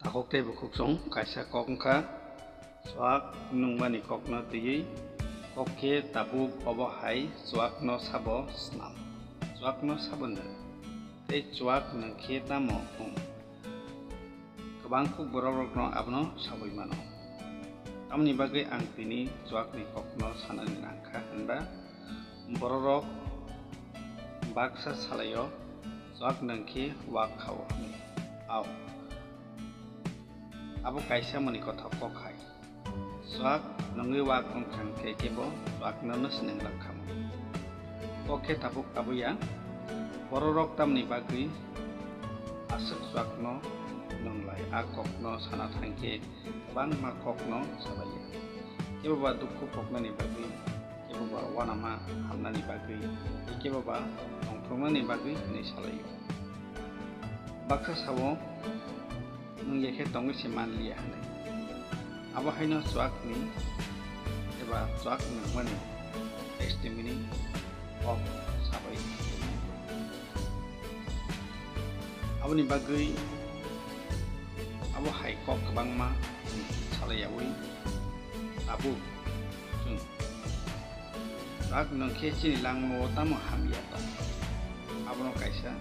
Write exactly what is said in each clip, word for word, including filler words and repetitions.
Takhuk tei bukhuk chwng kaisa kok wngkha, chuak nungmani kokno twiwi. Kok khe tabuk obo hai chuakno sabo snam, chuakno sabo nwng. Tei chuak nwng khe tamo wng? Kwbang kuk borok rokno abono sawi mano. Tamoni bagwi ang tini chuakni kokno sanani nangkha hwnba bororok baksa salaio chuak nwng khe wak khao hwnwi. Au, abo kaisa mani kothok kok hai. Chuak nwngwi wak wngkha hwnkhe kebo chuakno no swneng rwkha mo. Kok khe tabuk abo ya, bororok tamni bagwi aswk chuakno nwnglai, a kokno sana thangkhe kwbangma kokno salaiya. Kebo ba dukhu poknani bagwi, kebo ba uanama hamnani bagwi, tei kebo ba tongthoknani bagwi hwnwi salaio. Baksa sao, nwng ya khe tongwi se man liya hwnwi. Abo haino chuakni eba chuak nungmani testimony kok sabai. Aboni bagwi abo hai kok kwbangma salaiyaui tabuk chwng chuak nwng khe chini langmao tamo hamya tong? Abono kaisa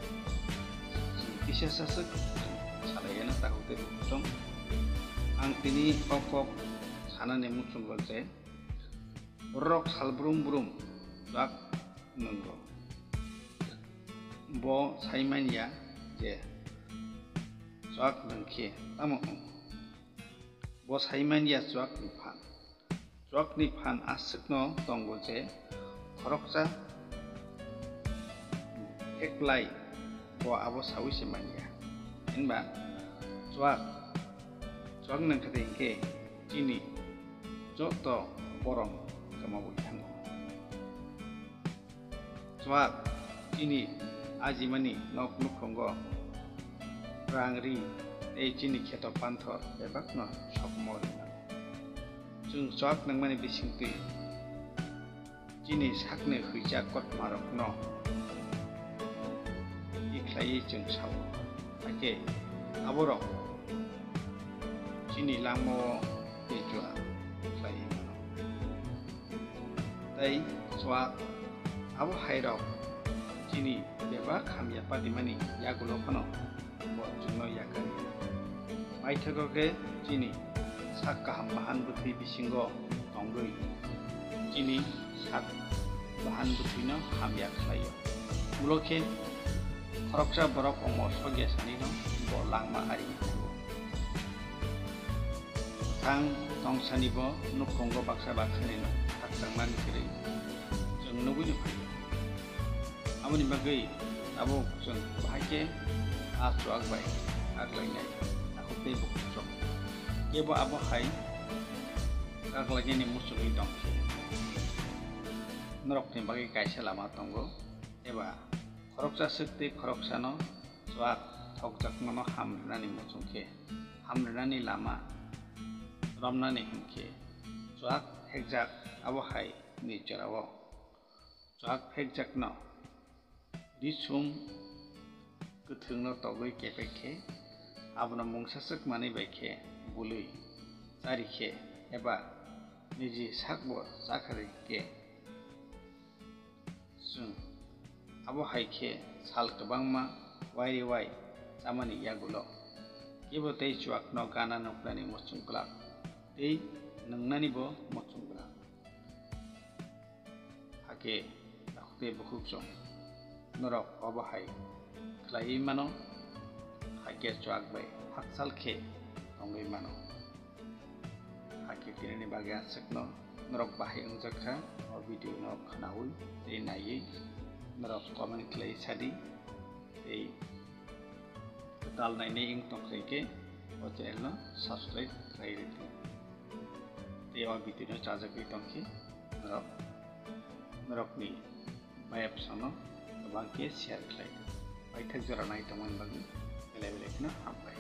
chwng kisa saswk chwng salaiyano takhuk tei bukhuk chwng. Ang tini o kok sanani muchungo je bororok sal brum brum chuak nwngo. Bo sai manya je chuak nwng khe tamo wng? Bo sai manya chuakni phan. Chuakni phan aswkno tongo je khoroksa pheklai bo abo saui se manya. Hinba chuak, chuak nwng khe de hinkhe chini joto borom kwmaui thango. Chuak chini ajimani nok nukhungo rang ri tei chini kheto panthor bebakno sokmo rinai. Chwng chuak nangmani bisingtwi chini sakni hwijak kothmarokno tikhlaiwi chwng sao, hakhe aborok chini langmao tei jua khlaiwi mano. Tei chuak abo hairok chini bebak hamya patimani yagulo phano bo chwngno yakari. Paithago khe chini sak kaham bahan bwthwi bisingo tongwi chini sak bahan bwthwino hamya khlaio. Ulo khe khoroksa borok omo sokya sanino bo langma ari thango. Bwthang tongsani bo nukhungo baksa baksanino khakchangmani kwrwi chwng nugwino phaio. Aboni bagwi tabuk chwng bahai khe a chuak bai kaklainai takhuk tei bukhuk chwng. Kebo abo hai kaklainani muchungwi tong khe norokni bagwi kaisa lama tongo, eba khoroksa swk tei khoroksano chuak thokjakmano ham rwnani muchung khe, ham rwnani lama romnani hinkhe chuak phekjak abo hai ni jorao. Chuak phekjakno risum kwthwngno togwi kepek khe, abono mungsaswk manwi bai khe bului chari khe eba niji sakbo chakharwi khe, chwng abo hai khe sal kwbangma wairi wai chamani yagulo kebo tei chuakno gana nuknani muchung glak tei nwngnanibo muchung glak. Hakhe takhuk tei bukhuk chwng norok obo hai khlaiwi mano, hakhe chuak bai hakchal khe tongwi mano. Hakhe tinini bagwi aswkno norok bahai wngjak kha, o video no khwnaui tei naiwi norok comment khlai sadi tei kwtal nainai wng tongkha khe o channel no subscribe khlai rwdi. Tei o video no chajagwi tongkhe norok, norokni mayap sano kwbang khe share khlai di. Paithak jora nai tongmani bagwi belai belai kheno hambai.